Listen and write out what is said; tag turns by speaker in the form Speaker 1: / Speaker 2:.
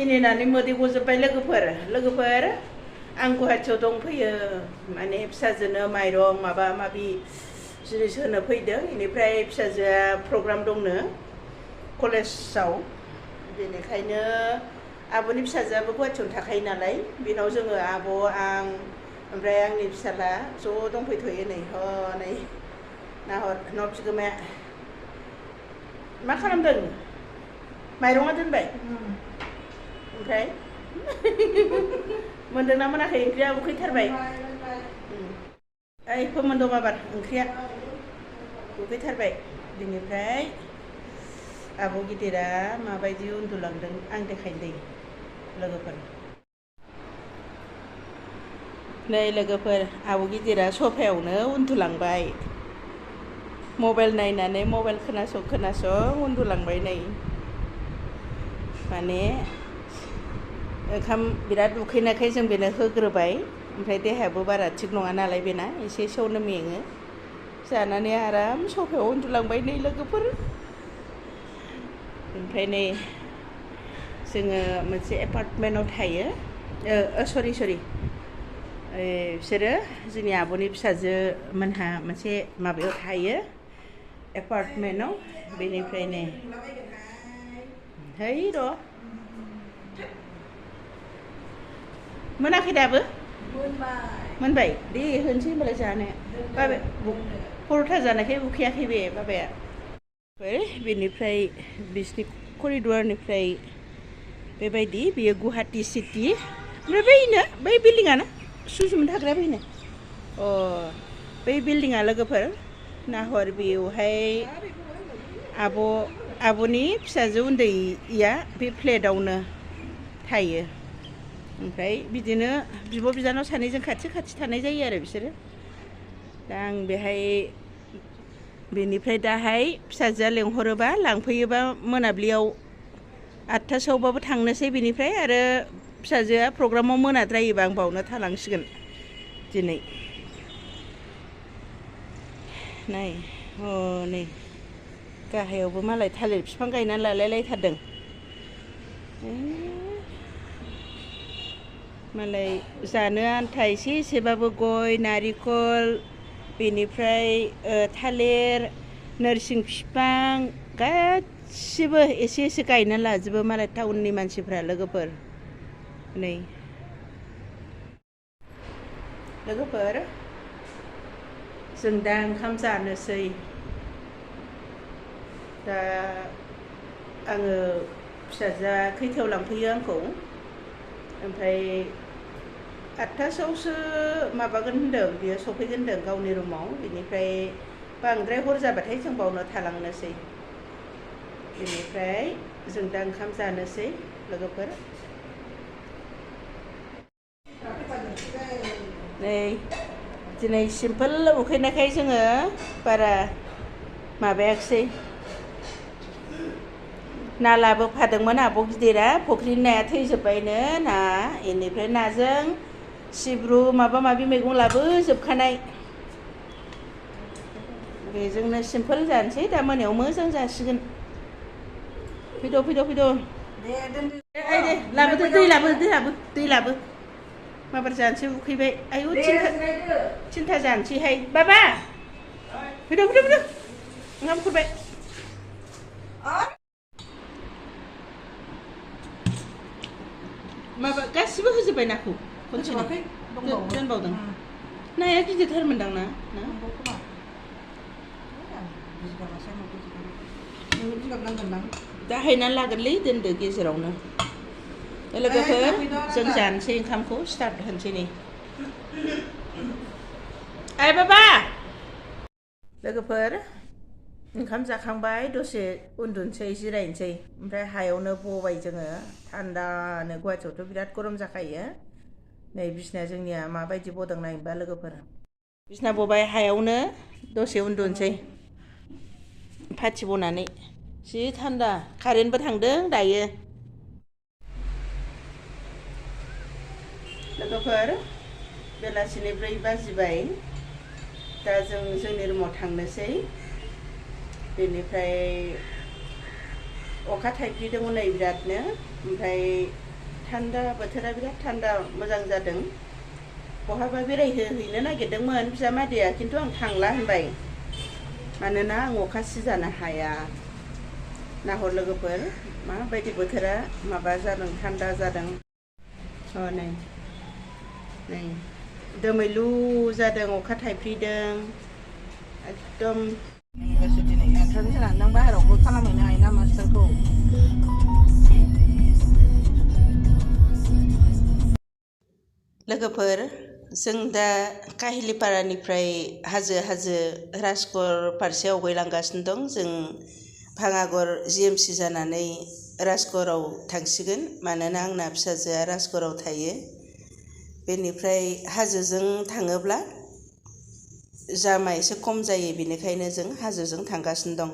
Speaker 1: मिनिनानै मोदै गजोब्बाय लोगोफोर आं गुवाहाटियाव दंफैयो माने फिसाजोनो माइरं माबा माबि जिनिस होनो फैदों बेनिफ्राय फिसाजोआ प्रग्राम दंनो कलेजाव बेनिखायनो आब'नि फिसाजोआबो गुवाहाटियावनो थाखायो नालाय बेनाव जोङो आब' आं ओमफ्राय आंनि फिसाला ज' दंफैथ'यो नै हनै नाहर न' बिगोमाया मा खालामदों माइरङा दोनबाय ओमफ्राय मोनदोंना मोनाखै ओंख्रिया उखैथारबाय ओइ फोमोनदों माबार ओंख्रिया उखैथारबाय बिनिफ्राय आब' गिदिरा माबायदि उन्दुलांदों आं देखायनो लोगोफोर नै लोगोफोर आब' गिदिरा सफायावनो उन्दुलांबाय मबाइल नायनानै मबाइल खोनासं उन्दुलांबाय नै माने ओंखाम बिराद उखैनायखाय जों बेनो होग्रोबाय ओमफ्राय देहायाबो बारा थिग नङा नालाय बेना एसे एसेयावनो मेङो जानानै आराम सफायाव उन्दुलांबाय नै लोगोफोर ओमफ्राय नै जोङो मोनसे एपार्टमेन्टआव थायो सरि बिसोरो जोंनि आब'नि फिसाजो मोनहा मोनसे माबायाव थायो एपार्टमेन्टआव बेनिफ्राय नै है र' मोनाखै दाबो मोनबाय दे होनसै होनबालाय जानो बाबाया पर'था जानायखाय उखैयाखै बे बाबाया बेनिफ्राय बिसिनि करिडरनिफ्राय बेबायदि बेयो गुवाहाटि सिटि ओमफ्राय बै बिल्डिङानो सुजुमोन थाग्राया बैनो बै बिल्डिङा लोगोफोर नाहर बेवहाय आब'नि फिसाजो उन्दैया बे फ्लेटआवनो थायो ओमफ्राय बिदिनो बिब' बिनानाव सानैजों खाथि थानाय जायो आरो बिसोरो दा आं बेहाय बेनिफ्राय दाहाय फिसाजोआ लेंहरोबा लांफैयोबा मोनाब्लियाव 8थासोआवबाबो थांनोसै बेनिफ्राय आरो फिसाजोआ प्रग्रामाव मोनाद्रायोबा आं बावनो थालांसिगोन दिनै नै नै गाहायावबो मालाय थालिर बिफां गायनानै लालायलायथारदों मालाय जानो आन्था एसेबाबो गय नारिखल बेनिफ्राय थालिर नोरसिं बिफां गासिबो एसे गायनानै लाजोबो मालाय टाउननि मानसिफ्रा लोगोफोर नै लोगोफोर जों दा ओंखाम जानोसै दा आङो फिसाजोआ खैथायाव लांफैयो आंखौ ओमफ्राय 8थासोआवसो माबागोन होनदों बियो सफैगोन होनदों गावनि रुमाव बेनिफ्राय बांद्राय हर जाबाथाय जों बावनो थालांनोसै बेनिफ्राय जों दा ओंखाम जानोसै लोगोफोर नै दिनै सिम्पोल उखैनायखाय जोङो बारा माबायाखिसै ना लाबोफादोंमोन आब' गिदिरा फुख्रिनि नाया थैजोब्बायनो ना बेनिफ्राय नाजों सिब्रु माबा माबि मैगं लाबोजोबखानाय बेजोंनो सिम्पोल जानोसै दा मोनायाव मोजां जासिगोन फैद' दे लाबोदो दै लाबो माबार जानोसै उखैबाय आयु थिनथा जानोसैहाय बाबा फैद' ओंखाम खुरबाय माबा गासिबो होजोब्बाय नाखौ खनसेनो दोनबावदों नाया गिदिरथारमोनदां ना दाहायनानै लागोनलै दोनदो गेजेरावनो लोगोफोर जों जानोसै ओंखामखौ स्टार्ट होनोसै नै आइ बाबा लोगोफोर ओंखाम जाखांबाय दसे उन्दुनोसै जिरायनोसै ओमफ्राय हायावनो बबाय जोङो थान्दानो गुवाहाटियावथ' बिराद गरम जाखायो नै बिसनाया जोंनिया माबायदि बदों नायनोबा लोगोफोर बिसना बबाय हायावनो दसे उन्दुनोसै फाथि बनानै जि थान्दा कारेन्टबो थांदों दायो लोगोफोर बेलासिनि 4 बाजिबाय दा जों जोंनि रुमाव थांनोसै बेनिफ्राय अखा थाइफ्रिदोंमोन नै बिरादनो ओमफ्राय थान्दा बोथोरा बिराद थान्दा मोजां जादों बहाबा बेरायहैनो नागिरदोंमोन बिजामादैया खिन्थु आं थांला होनबाय मानोना आं अखा सिजानो हाया नाहर लोगोफोर माबायदि बोथोरा माबा जादों थान्दा जादों नै नै दोमैलु जादों अखा थाइफ्रिदों एकदम
Speaker 2: दिनै नोंथांनि सोलाय नों बाहेरायावबो खालामहैनो हायोना मास्टारखौ
Speaker 1: लोगोफोर जों दा काहिलिपारानिफ्राय हाजो राजगर फारसे आवगायलांगासिनो दं जों भाङागर जिएमसि जानानै राजगराव थांसिगोन मानोना आंना फिसाजोआ राजगराव थायो बेनिफ्राय हाजोजों थाङोब्ला जामा एसे खम जायो बेनिखायनो जों हाजोजों थांगासिनो दं